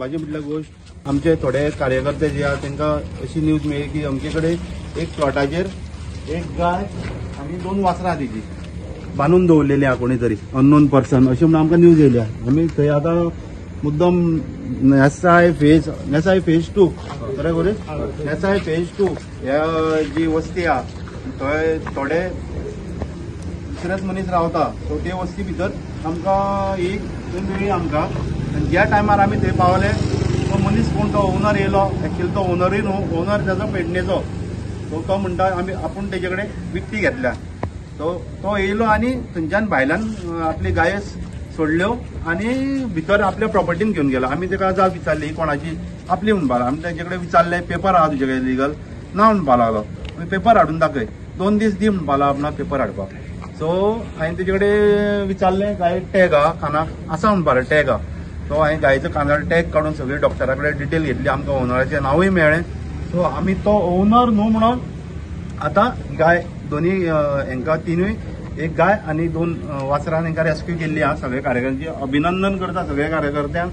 सांगपाची म्हटल्यार गोश्ट, आमचे थोडे कार्यकर्ते जे आहा तांकां अशी न्यूज मेळ्ळी की अमके कडेन एक प्लॉटाचेर एक गाय आनी 2 वासरां तेजी बांदून दवरलेली आहा कोणी तरी अननोन पर्सन अशें म्हणून आमकां न्यूज येयल्या. आमी थंय आतां मुद्दम नेसाय फेज 2 बरें गोरे नेसाय फेज 2 ह्या जी वस्ती आहा थंय थोडे दुसरेच मनीस रावता, सो ते वस्ती भितर आमकां एक थंय मेळ्ळी आमकां. आनी ज्या टायमार आमी थंय पावले तो मनीस कोण तो ओनर येयलो, एक्चुअली तो ओनरूय न्हू, ओनर ताजो पेडणेचो, सो तो म्हणटा आमी आपूण तेजे कडेन विकती घेतल्या. सो तो येयलो आनी थंयच्यान भायल्यान आपली गायो सोडल्यो आनी भितर आपल्या प्रॉपर्टीन घेवन गेलो. आमी तेका जाप विचारली कोणाची आपली म्हणपा लागलो, आमी तेजे कडेन विचारलें पेपर आहा तुजे कडेन लिगल ना म्हणपा लागलो, पेपर हाडून दाखय, 2 दीस दी म्हणपा लागलो आपणाक पेपर हाडपाक. सो हांवें तेजे कडेन विचारलें गाय टॅग आहा कानाक आसा म्हणपा लागलो, टॅग आहा. सो हांवें गायचो कानार टॅग काडून सगळी डॉक्टरा कडेन डिटेल घेतली, आमकां ओनराचें नांवूय मेळ्ळें. सो आमी तो ओनर न्हू म्हणून आतां गाय दोनी हेंकां तिनूय एक गाय आनी 2 वासरां हेंकां रेस्क्यू केल्ली आहा. सगळे कार्यकर्त्यांची अभिनंदन करता सगळ्या कार्यकर्त्यांक.